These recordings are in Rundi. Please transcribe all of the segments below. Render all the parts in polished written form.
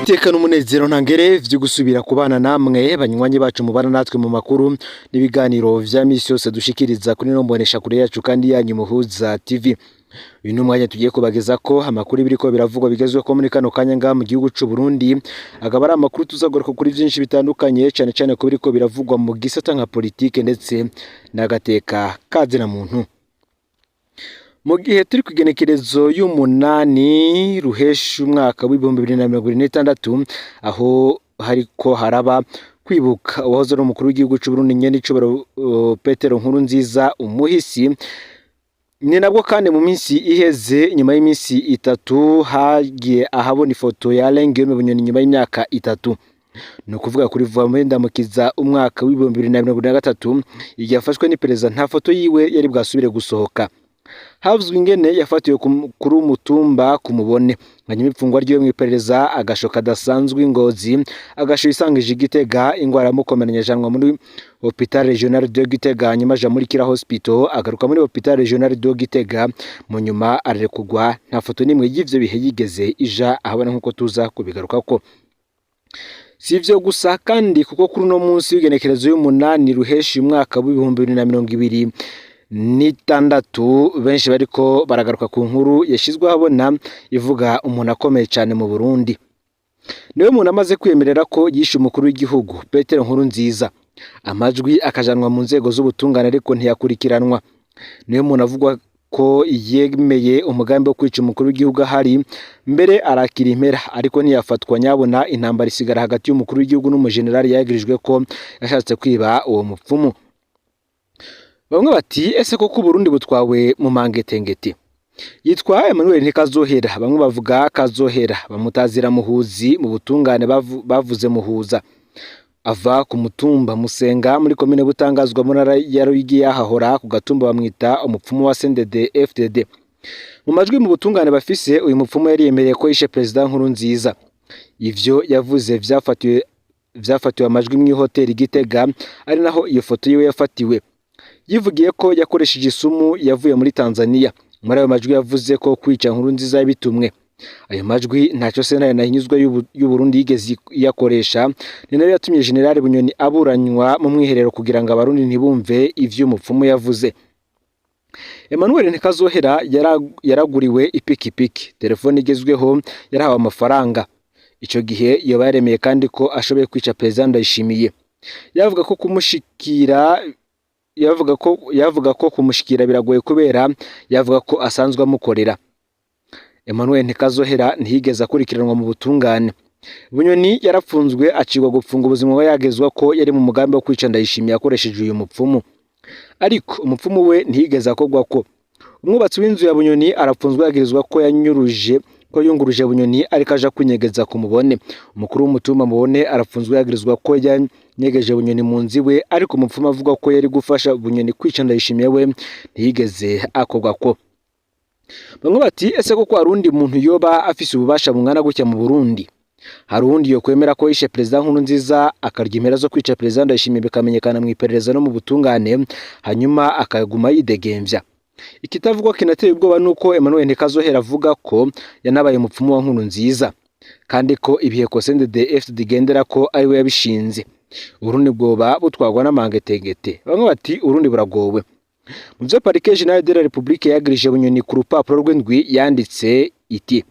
Niteka n'umunezero ntangere vyo gusubira kubana namwe, banywanyi bacu mubana natwe mu makuru n'ibiganiro vya misi yose dushikiriza kuri no mbonesha kure yacu kandi yanyu Muhuza TV. Uyu ni umwanya tugiye kubageza ko amakuru biriko biravugwa bigezweho muri kano kanya ngaha mu gihugu c'u Burundi, akaba ari amakuru tuzagaruka kuri vyinshi bitandukanye, cane cane ko biriko biravugwa mu gisata nka politike ndetse n'agateka kazina muntu. Mu gihe turi kw'igenekerezo y'umunani ruhesha umwaka w'2026, aho hariko haraba kwibuka uwahoze ari umukuru w'igihugu c'u Burundi, nyenicubahiro Petero Nkurunziza umuhisi. Ni nabwo kandi mu minsi iheze, nyuma y'iminsi 3, hagiye ahabona ifoto ya Alain Guillaume Bunyoni nyuma y'imyaka 3, ni ukuvuga kuri vuba muri ndamukiza umwaka w'2023, igihe yafashwe n'iperereza, nta foto yiwe yari bwasubire gusohoka. Havuzwe ingene yafatiwe kuri umutumba ku Mubone, hanyuma ifungwa ryiwe mw'iperereza, agasho kadasanzwe i Ngozi, agasho yisangije i Gitega, ingwara yamukomeranye ajanwa muri Hôpital Régional de Gitega, hanyuma aja muri Kira Hospital, agaruka muri Hôpital Régional de Gitega, mu nyuma ararekurwa. Nta foto n'imwe y'ivyo bihe yigeze ija ahabona, nk'uko tuza kubigarukako. Si ivyo gusa kandi, kuko kuri uno munsi w'igenekerezo y'umunani ruheshi umwaka w'2026, benshi bariko baragaruka ku nkuru yashizwe ahabona ivuga umuntu akomeye cane mu Burundi. Niwe muntu amaze kwiyemerera ko yishe umukuru w'igihugu Petero Nkurunziza, amajwi akajanwa mu nzego z'ubutungane ariko ntiyakurikiranwa. Niwe muntu avugwa ko yemeye umugambi wo kwica umukuru w'igihugu ahari, mbere arakira impera, ariko ntiyafatwa. Nyabona intambara isigara hagati y'umukuru w'igihugu n'umujenerali yagirijwe ko yashatse kwiba uwo mupfumu. Bamwe bati: "Ese koko Uburundi butwawe mu mangetengete?" Yitwa Emmanuel Ntikazohera, bamwe bavuga Kazohera, bamutazira Muhuzi. Mu butungane bavuze Muhuza. Ava ku mutumba Musenga muri komine Butangazwa mu ntara ya Ruyigi, yahahora ku gatumba bamwita umupfumu wa CNDD FDD. Mu majwi mu butungane bafise, uyu mupfumu yari yemereye ko yishe Perezida Nkurunziza. Ivyo yavuze vyafatiwe amajwi mw'ihoteli Gitega, ari naho iyo foto yiwe yafatiwe. Yivugiye ko yakoresheje isumu yavuye muri Tanzania. Muri ayo majwi yavuze ko kwica Nkurunziza yabitumwe. Ayo majwi ntacyo sentare ntahinyuzwa y'Uburundi yigeze iyakoresha. Ni nayo yatumye General Bunyoni aburanywa mu mwiherero kugira ngo Abarundi ntibumve ivyo umupfumu yavuze. Emmanuel Ntikazohera yaraguriwe ipikipiki, telefone igezweho, yarahawe amafaranga. Ico gihe yoba yaremeye kandi ko ashoboye kwica Perezida Ndayishimiye. Yavuga ko kumushikira biragoye kubera yavuga ko asanzwe amukorera. Emmanuel Ntikazohera ntiyigeze akurikiranwa mu butungane. Bunyoni yarapfunzwe, acibwa gupfunga ubuzima bwe, yagezwa ko yari mu mugambi wo kwica Ndayishimiye akoresheje uyu mupfumu, ariko umupfumu we ntiyigeze akorwa ko. Umwubatsi w'inzu ya Bunyoni arapfunzwe, yagirizwa ko yanyuruje, ko yunguruje Bunyoni ariko aja kwinyegeza ku Mubone. Umukuru w'umutumba Mubone arapfunzwe, yagirizwa ko yanyegeje Bunyoni mu nzu iwe, ariko umupfumu avuga ko yari gufasha Bunyoni kwica Ndayishimiye we ntiyigeze akorwa ko. Bamwe bati: "Ese koko hari undi muntu yoba afise ububasha bungana gutya mu Burundi? Hari uwundi yokwemera ko yishe Perezida Nkurunziza, akarya impera zo kwica Perezida Ndayishimiye, bikamenyekana mu iperereza no mu butungane, hanyuma akaguma yidegemvya?" Ikitavugwa kinateye ubwoba nuko Emmanuel Ntikazohera avuga ko yanabaye umupfumu wa Nkurunziza, kandi ko ibiheko CNDD FDD igendera ko ari we yabishinze. Uburundi bwoba butwarwa n'amangetegete. Bamwe bati: "Uburundi buragowe." Mu vyo Parquet Général de la République yagirije Bunyoni ku rupapuro rw'indwi, yanditse iti: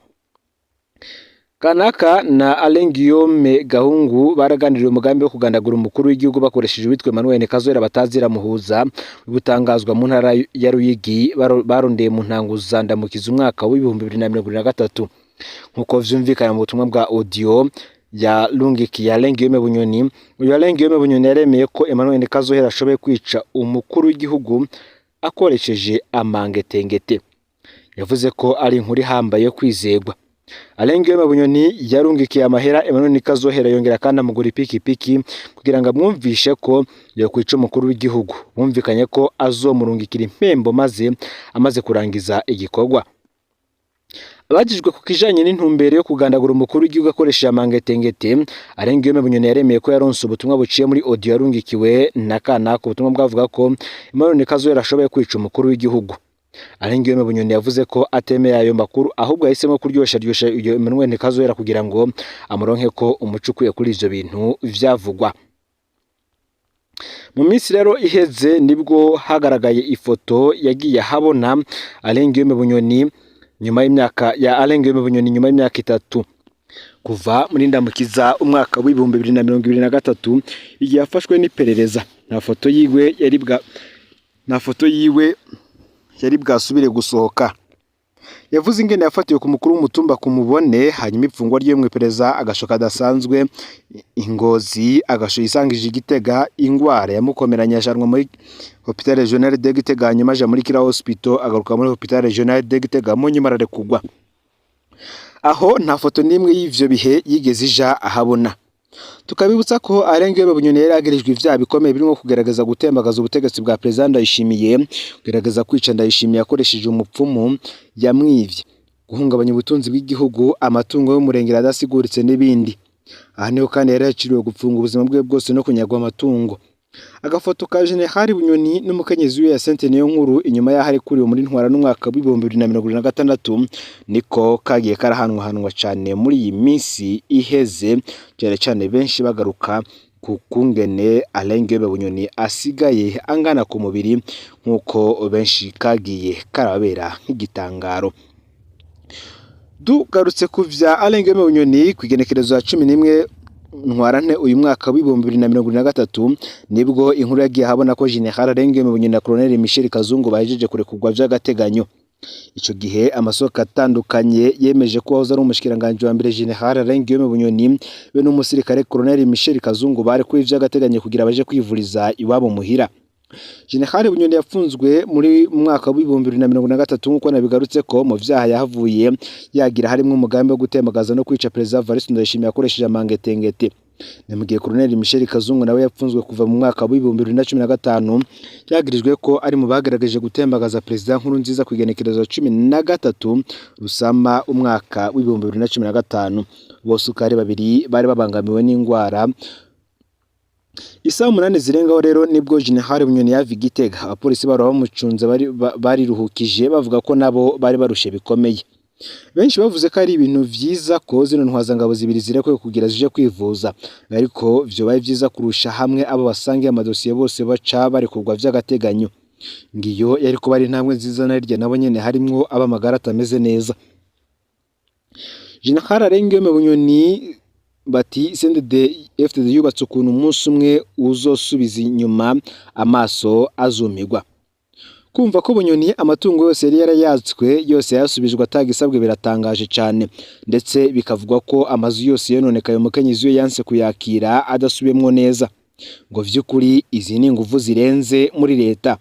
"Kanaka na Alain Guillaume Gahungu baraganiriye umugambi wo kugandagura umukuru w'igihugu bakoresheje uwitwa Emmanuel Kazohera batazira Muhuza, butangazwa mu ntara ya Ruyigi, barondeye mu ntango za ndamukiza umwaka w'2023." Nk'uko vyumvikana mu butumwa bwa audio ya Lungiki ya Alain Guillaume Bunyoni, uyu Alain Guillaume Bunyoni yaremeye ko Emmanuel Kazohera ashoboye kwica umukuru w'igihugu akoresheje amangetengete. Yavuze ko ari inkuru ihambaye yo kwizegwa. Alain Guillaume Bunyoni yarungikiye amahera Emmanuel Kazohera, yongera kandi amugura ipikipiki kugira ngo amwumvishe ko yokwica umukuru w'igihugu. Bumvikanye ko azomurungikira impembo maze amaze kurangiza igikorwa. Abajijwe ku kijanye n'intumbero yo kugandagura umukuru w'igihugu akoresheje amangetengete, Alain Guillaume Bunyoni yaremeye ko yaronse ubutumwa buciye muri audio yarungikiwe na kanaka, ubutumwa bwavuga ko Emmanuel Kazohera ashoboye kwica umukuru w'igihugu. Alain Guillaume Bunyoni yavuze ko atemeye ayo makuru, ahubwo yahisemo kuryosharyosha iyo Emmanuel Ntikazohera kugira ngo amuronke ko umuco ukwiye kuri ivyo bintu vyavugwa. Mu minsi rero iheze nibwo hagaragaye ifoto yagiye ahabona Alain Guillaume Bunyoni nyuma y'imyaka ya Alain Guillaume Bunyoni nyuma y'imyaka 3 kuva muri Ndamukiza umwaka w'2023, igihe yafashwe n'iperereza. Nta foto yiwe yari bwasubire gusohoka. Yavuze ingene yafatiwe ku mukuru w'umutumba ku Mubone, hanyuma ifungwa ryiwe mw'iperereza, agasho kadasanzwe ingozi, agasho yisangije Igitega, ingwara yamukomeranye ajanwa muri Hôpital Régional de Gitega, hanyuma aja muri Kira Hospital, agaruka muri Hôpital Régional de Gitega, mu nyuma ararekugwa. Aho nta foto n'imwe y'ivyo bihe yigeze ija ahabona. Tukabibutsa ko Alain Guillaume Bunyoni yari yagirijwe ivyaha bikomeye birimo kugerageza gutembagaza ubutegetsi bwa Perezida Ndayishimiye, kugerageza kwica Ndayishimiye akoresheje umupfumu yamwivye, guhungabanya ubutunzi bw'igihugu, amatungo y'umurengera adasiguritse n'ibindi. Aha niho kandi yari yaciriwe gupfunga ubuzima bwe bwose no kunyagwa amatungo. Agafoto ka General Bunyoni n'umukenyezi wiwe Hyacinthe Niyonkuru inyuma y'aho arekuriwe muri Ntwara n'umwaka w'2026 niko kagiye karahanwahanwa cane muri iyi minsi iheze, cyane cyane benshi bagaruka ku kungene Alain Guillaume Bunyoni asigaye angana ku mubiri, nk'uko benshi kagiye karababera nk'igitangaro. Dugarutse ku vya Alain Guillaume Bunyoni, kw'igenekerezo ya 11 Ntwarante uyu mwaka w'2023 nibwo inkuru yagiye ahabona ko General Alain Guillaume Bunyoni na Colonel Michel Kazungu bahejeje kurekurwa vy'agateganyo. Ico gihe amasoko atandukanye yemeje ko wahoze ari umushikiranganji wa mbere General Alain Guillaume Bunyoni be n'umusirikare Colonel Michel Kazungu barekuwe vy'agateganyo kugira baje kwivuriza iwabo muhira. General Bunyoni yafunzwe muri mwaka w'2023, nk'uko nabigarutse ko mu vyaha yahavuye yagira harimwo umugambi wo gutembagaza no kwica Perezida Evariste Ndayishimiye akoresheje amangetengete. Ni mu gihe Colonel Michel Kazungu nawe yapfunzwe kuva mu mwaka w'2015, yagirijwe ko ari mu bagerageje gutembagaza Perezida Nkurunziza ku igenekerezo 13 Rusama umwaka w'2015. Bose uko ari babiri bari babangamiwe n'ingwara. Isaha 8 zirengaho rero nibwo General Bunyoni yava Igitega. Abapolisi bari bamucunze bariruhukije, bavuga ko nabo bari barushe bikomeye. Benshi bavuze ko ari ibintu vyiza ko zino ntwazangabo zibiri zirekuwe kugira zije kwivuza, ariko vyobaye vyiza kurusha hamwe abo basangiye amadosiye bose baca barekurwa vy'agateganyo. Ngiyo yari kuba ari intambwe nziza, narirya nabo nyene harimwo abamagara atameze neza. General Alain Guillaume Bunyoni bati CNDD FDD yubatse ukuntu umunsi umwe uzosubiza inyuma amaso azumirwa. Kumva ko Bunyoni amatungo yose yari yarayatswe yose yasubijwe atagisabwe biratangaje cyane, ndetse bikavugwa ko amazu yose yononekaye umukenyezi we yanse kuyakira adasubiyemwo neza. Ngo vy'ukuri izi ni inguvu zirenze muri leta.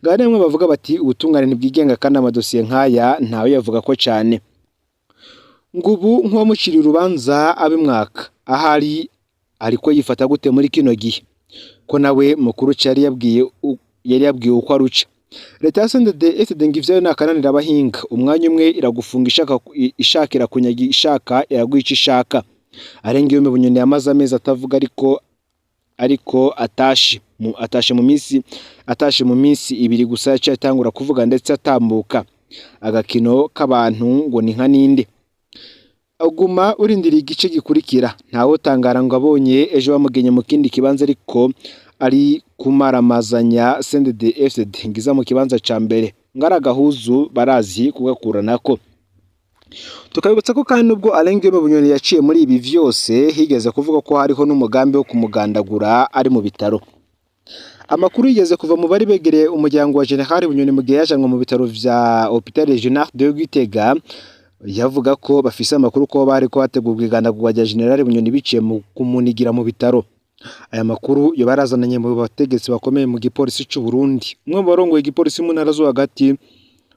Ngaho bamwe bavuga bati ubutungane ntibwigenga, kandi amadosiye nk'aya ntawe yavuga ko cyane. Ngo ubu nk'uwamuciriye urubanza abimwaka ahari ariko yifata gute muri kino gihe, ko nawe mukuru yari yabwiye uko aruca. Leta ya CNDD FDD ngo ivyayo nakananira abahinga, umwanya umwe iragufunga ishaka ishakira kunyaga, ishaka iraguha ishaka. Alain Guillaume Bunyoni yamaze amezi atavuga, ariko atashe mu minsi 2 gusa yaciye atangura kuvuga ndetse atambuka. Agakino k'abantu ngo ni nka ninde aguma urindiriye igice gikurikira. Ntawe utangara ngo abonye ejo bamugenye mu kindi kibanza, ariko ari kumaramazanya CNDD FDD ngiza mu kibanza ca mbere ngara agahuzu barazi kugakuranako. Tukabibutsa ko kandi ubwo Alain Guillaume Bunyoni yaciye muri ibi vyose, higeze kuvuga ko hariho n'umugambi wo kumugandagura ari mu bitaro. Amakuru yigeze kuva mu bari begereye umuryango wa General Bunyoni mu gihe yajanwe mu bitaro vya Hôpital Régional de Gitega yavuga ko bafise amakuru ko bari ko hategurwa igandagurwa rya General Bunyoni biciye mu kumunigira mu bitaro. Aya makuru yo barazananye mu bategetsi bakomeye mu gipolisi c'u Burundi. Umwe mu barongoye igipolisi mu ntara zo hagati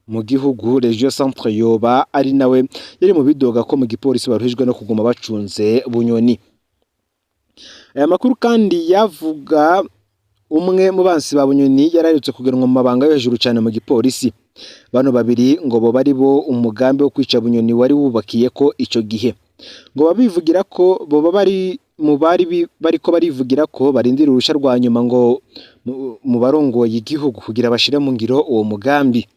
mu gihugu, Region Centre, yoba ari nawe yari mu bidoga ko mu gipolisi baruhijwe no kuguma bacunze Bunyoni. Aya makuru kandi yavuga umwe mu bansi ba Bunyoni yaraherutse kugenwa mu mabanga yo hejuru cyane mu gipolisi. Bano babiri ngo bo bari bo umugambi wo kwica Bunyoni wari wubakiye ko ico gihe. Ngo babivugira ko boba bari mu bari bariko barivugira ko barindira urusha rwa nyuma ngo mu barongoye igihugu kugira bashire mu ngiro uwo mugambi.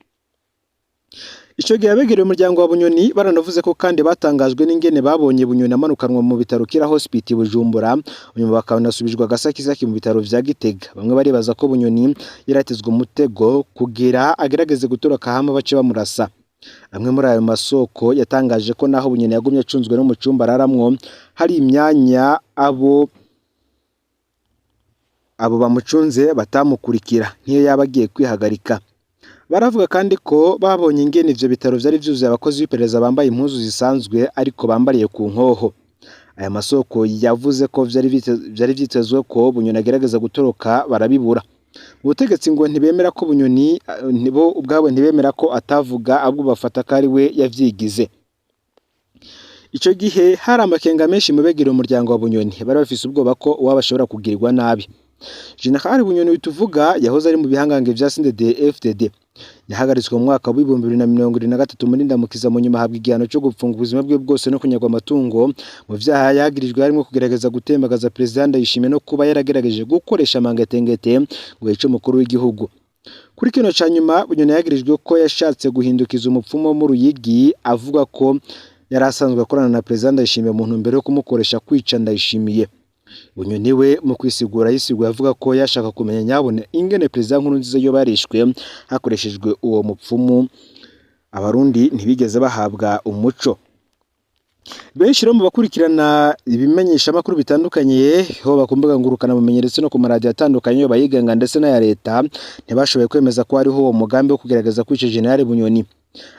Ico gihe abegereye umuryango wa Bunyoni baranavuze ko kandi batangajwe n'ingene babonye Bunyoni amanukanwa mu bitaro Kira Hospital Bujumbura, nyuma bakanasubijwa agasakisaki mu bitaro vya Gitega. Bamwe baribaza ko Bunyoni yaratezwe umutego kugira agerageze gutoroka hama bace bamurasa. Amwe muri ayo masoko yatangaje ko naho Bunyoni yagumye acunzwe no mu cumba araramwo, hari imyanya abo bamucunze batamukurikira nk'iyo yaba agiye kwihagarika. Baravuga kandi ko babonye ingene ivyo bitaro vyari vyuzuye abakozi b'iperereza bambaye impuzu zisanzwe ariko bambariye ku nkoho. Aya masoko yavuze ko vyari vyitezwe ko Bunyoni agerageza gutoroka barabibura. Mu butegetsi ngo ntibemera ko Bunyoni, bo ubwabo ntibemera ko atavuga, ahubwo bafata ko ari we yavyigize. Ico gihe hari amakenga menshi mu begereye umuryango wa Bunyoni, bari bafise ubwoba ko uwabo ashobora kugirirwa nabi. Jenerali Bunyoni tuvuga yahoze ari mu bihangange vya CNDD-FDD. Yahagaritswe mu mwaka w'2023 muri Ndamukiza, mu nyuma ahabwa igihano cyo gupfunga ubuzima bwe bwose no kunyagwa amatungo. Mu vyaha yagirijwe harimo kugerageza gutembagaza Perezida Ndayishimiye no kuba yaragerageje gukoresha amangetengete ngo yice umukuru w'igihugu. Kuri kino ca nyuma, Bunyoni yagirijwe ko yashatse guhindukiza umupfumu wo mu Ruyigi, avuga ko yari asanzwe akorana na Perezida Ndayishimiye mu ntumbero yo kumukoresha kwica Ndayishimiye. Bunyoni we mu kwisigura yisiguye avuga ko yashaka kumenya nyabone ingene Perezida Nkurunziza yoba yarishwe hakoreshejwe uwo mupfumu. Abarundi ntibigeze bahabwa umuco. Benshi rero mu bakurikirana ibimenyeshamakuru bitandukanye, hoba ku mbuga ngurukanabumenyi ndetse no ku maradiyo atandukanye, yoba ayigenga ndetse n'aya leta, ntibashoboye kwemeza ko hariho uwo mugambi wo kugerageza kwica Jenerali Bunyoni.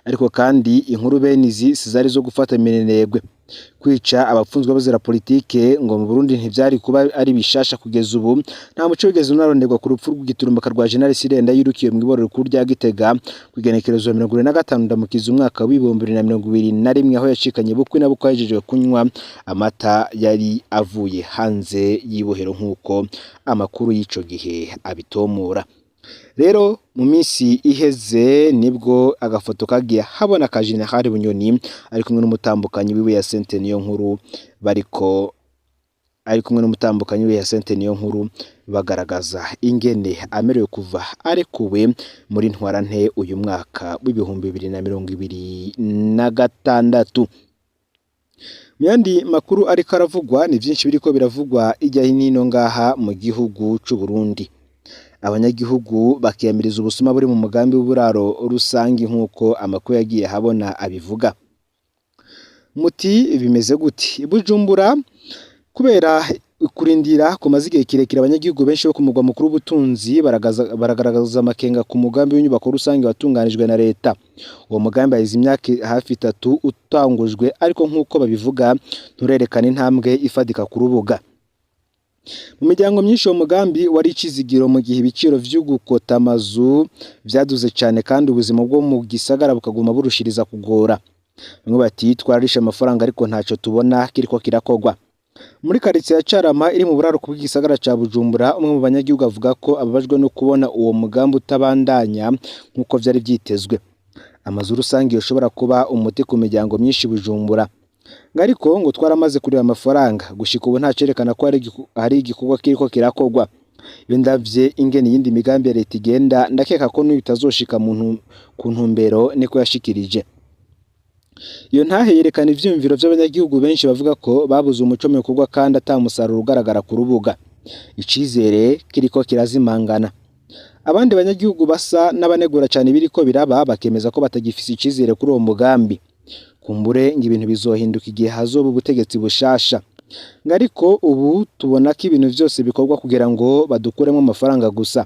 Ariko kandi inkuru bene izi si zari zo gufata minenegwe. Kwica abapfunzwe bazira politike ngo mu Burundi ntivyari kuba ari bishasha. Kugeza ubu nta muco wigeze unaronderwa ku rupfu rw'igiturumbuka rwa Jenerali Sirenda yirukiye mw'iborero rikuru rya Gitega kw'igenekerezo 25 Ndamukiza umwaka w'2021, aho yacikanye bukwi na bukwe ahejeje kunywa amata yari avuye hanze y'ibohero, nk'uko amakuru y'ico gihe abitomora. Rero mu minsi iheze nibwo agafoto kagiye habona ka Jenerali Bunyoni ari kumwe n'umutambukanyi wiwe ya Sente niyo nkuru, bariko ari kumwe n'umutambukanyi wiwe ya Sente niyo nkuru, bagaragaza ingene amerewe kuva arekuwe muri ntwarante uyu mwaka w'2026. Mu yandi makuru ariko aravugwa, ni vyinshi biriko biravugwa irya hino ngaha mu gihugu c'u Burundi. Abanyagihugu bakiyamiriza ubusuma buri mu mugambi w'uburaro rusangi, nk'uko amakuru yagiye habona abivuga. Muti bimeze gute? Bujumbura, kubera kurindira kumaze igihe kirekire, abanyagihugu benshi bo ku mugwa mukuru w'ubutunzi baragaragaza amakenga ku mugambi w'inyubako rusange watunganijwe na leta. Uwo mugambi haheze imyaka hafi 3 utangujwe, ariko nk'uko babivuga nturerekana intambwe ifadika ku rubuga. Mu miryango myinshi uwo mugambi wari icizigiro mu gihe ibiciro vyo gukota amazu vyaduze cane kandi ubuzima bwo mu gisagara bukaguma burushiriza kugora. Bamwe bati twararishe amafaranga ariko ntaco tubona kiriko kirakorwa. Muri karitsiye ya Carama iri mu buraruko bw'igisagara ca Bujumbura, umwe mu banyagihugu avuga ko ababajwe no kubona uwo mugambi utabandanya nk'uko vyari vyitezwe. Amazu rusange yoshobora kuba umuti ku miryango myinshi Bujumbura. Ariko ngo twaramaze kureba amafaranga, gushika ubu nta cerekana ko hari igikorwa kiriko kirakorwa. Iyo ndavye ingene iyindi migambi ya leta igenda, ndakeka ko n'uyu utazoshika ku ntumbero, niko yashikirije. Iyo ntahe yerekana ivyiyumviro vy'abanyagihugu benshi bavuga ko babuze umuco mu bikorwa kandi ata musaruro ugaragara ku rubuga. Icizere kiriko kirazimangana. Abandi banyagihugu basa n'abanegura cane ibiriko biraba, bakemeza ko batagifise icizere kuri uwo mugambi. Kumbure ngo ibintu bizohinduka igihe hazoba ubutegetsi bushasha. Ariko ubu tubona ko ibintu vyose bikorwa kugira ngo badukuremo amafaranga gusa.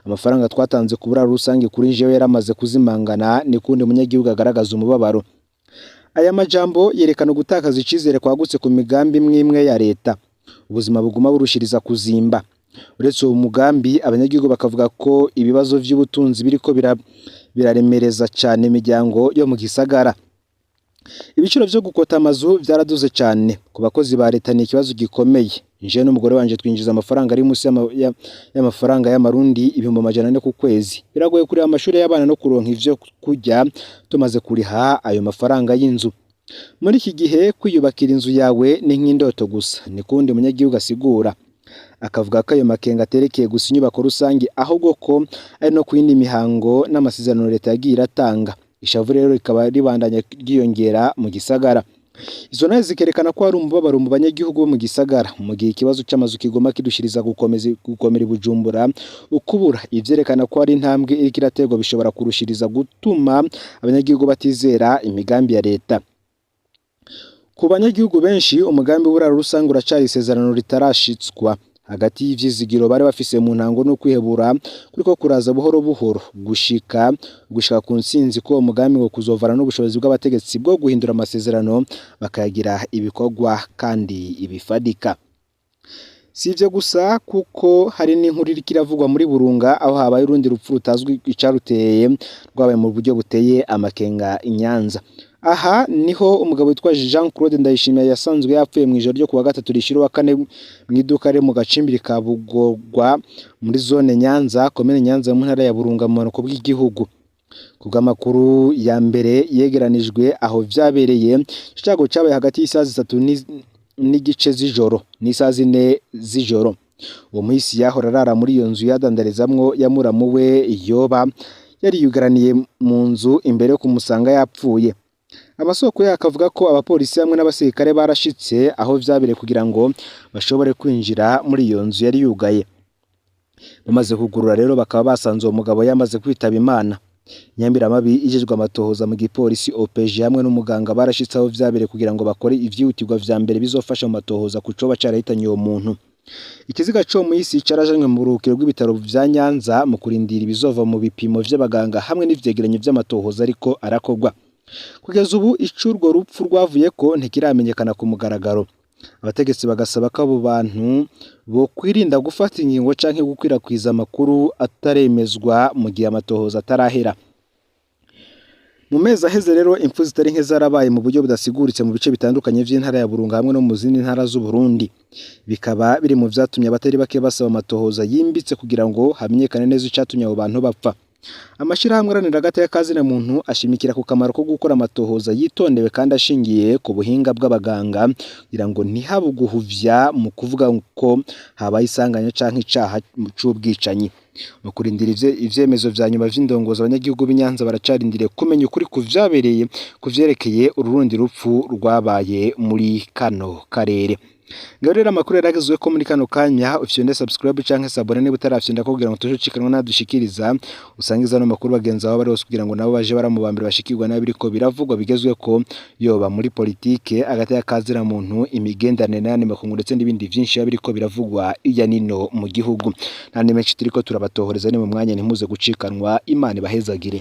Amafaranga twatanze ku buraro rusange kuri jewe yaramaze kuzimangana, ni kundi munyagihugu agaragaza umubabaro. Aya majambo yerekana ugutakaza icizere kwagutse ku migambi imwe imwe ya leta. Ubuzima buguma burushiriza kuzimba. Uretse uwo mugambi, abanyagihugu bakavuga ko ibibazo vy'ubutunzi biriko biraremereza cane imiryango yo mu gisagara. Ibiciro vyo gukota amazu vyaraduze cane. Ku bakozi ba leta ni ikibazo gikomeye. Nje n'umugore wanje twinjiza amafaranga ari munsi y'amafaranga y'amarundi 400,000 ku kwezi. Biragoye kuriha amashuri y'abana no kuronka ivyo kurya tumaze kuriha ayo mafaranga y'inzu. Muri iki gihe kwiyubakira inzu yawe ni nk'indoto gusa, ni kundi munyagihugu asigura. Akavuga ko ayo makenga aterekeye gusa inyubako rusange, ahubwo ko ari no ku yindi mihango n'amasezerano leta yagiye iratanga. Ishavu rero rikaba ribandanya ryiyongera mu gisagara. Izo nazo zikerekana ko hari umubabaro mu banyagihugu bo mu gisagara, mu gihe ikibazo c'amazu kigoma kidushiriza gukomeza gukomera i Bujumbura. Ukubura ivyerekana ko hari intambwe iriko iraterwa bishobora kurushiriza gutuma abanyagihugu batizera imigambi ya leta. Ku banyagihugu benshi, umugambi w'uburaro rusange uracari isezerano ritarashitswa. Hagati y'ivyizigiro bari bafise mu ntango no kwihebura kuriko kuraza buhoro buhoro gushika ku ntsinzi ko uwo mugambi ngo kuzovana n'ubushobozi bw'abategetsi bwo guhindura amasezerano bakayagira ibikorwa kandi ibifadika. Si ivyo gusa, kuko hari n'inkuru iriko iravugwa muri Burunga, aho habaye urundi rupfu rutazwi icaruteye, rwabaye mu buryo buteye amakenga i Nyanza. Aha niho umugabo witwa Jean Claude Ndayishimiye yasanzwe yapfuye mu ijoro ryo kuwa gatatu rishira uwa kane mu iduka riri mu gacimbiri ka Bugorwa muri zone Nyanza, komine Nyanza, mu ntara ya Burunga, mu bumanuko bw'igihugu. Ku bw'amakuru ya mbere yegeranijwe aho vyabereye, ico cago cabaye hagati y'isaha 3 n'igice z'ijoro n'isaha 4 z'ijoro. Uwo muhisi yahora arara muri iyo nzu yadandarizamwo ya muramu we, yoba yariyugaraniye mu nzu imbere yo kumusanga yapfuye. Amasoko yako avuga ko abapolisi hamwe n'abasirikare barashitse aho vyabereye kugira ngo bashobore kwinjira muri iyo nzu yari yugaye. Bamaze kugurura rero, bakaba basanze uwo mugabo yamaze kwitaba Imana. Nyambiramabi ijejwe amatohoza mu gipolisi OPG hamwe n'umuganga barashitse aho vyabereye kugira ngo bakore ivyihutirwa vya mbere bizofasha mu matohoza ku coba carahitanye uwo muntu. Ikiziga c'uwo muhisi carajanywe mu buruhukiro bw'ibitaro vya Nyanza mu kurindira ibizova mu bipimo vy'abaganga hamwe n'ivyegeranyo vy'amatohoza ariko arakorwa. Kugeza ubu, ico urwo rupfu rwavuyeko ntikiramenyekana ku mugaragaro. Abategetsi bagasaba ko abo bantu bokwirinda gufata ingingo canke gukwirakwiza amakuru ataremezwa mu gihe amatohoza atarahera. Mu mezi aheze rero, impfu zitari nke zarabaye mu buryo budasiguritse mu bice bitandukanye vy'intara ya Burunga hamwe no mu zindi ntara z'u Burundi. Bikaba biri mu vyatumye abatari bake basaba amatohoza yimbitse kugira ngo hamenyekane neza icatumye abo bantu bapfa. Amashirahamwe aharanira agateka ka zina muntu ashimikira ku kamaro ko gukora amatohoza yitondewe kandi ashingiye ku buhinga bw'abaganga, kugira ngo ntihabe uguhuvya mu kuvuga ko habaye isanganya canke icaha c'ubwicanyi. Mu kurindira ivyemezo vya nyuma vy'indongozi, abanyagihugu b'i Nyanza baracarindiriye kumenya ukuri ku vyabereye ku vyerekeye urundi rupfu rwabaye muri kano karere. Ngaho rero amakuru yaragezwe ko muri kano kanya. Ufyonde subscribe canke s'abonner niba utarafyonda, kugira ngo tujucikanwa nadushikiriza. Usangiza no makuru bagenzi babo bari hose, kugira ngo nabo baje baramubambira bashikirwa n'abiriko biravugwa bigezwe ko, yoba muri politike, agateka ka zina muntu, imigenderanire n'ayandi makungu, ndetse n'ibindi vyinshi biba biriko biravugwa iya nino mu gihugu. N'andi menshi turiko turabatohoreza ni mu mwanya, ntimuze gucikanwa. Imana ibahezagire.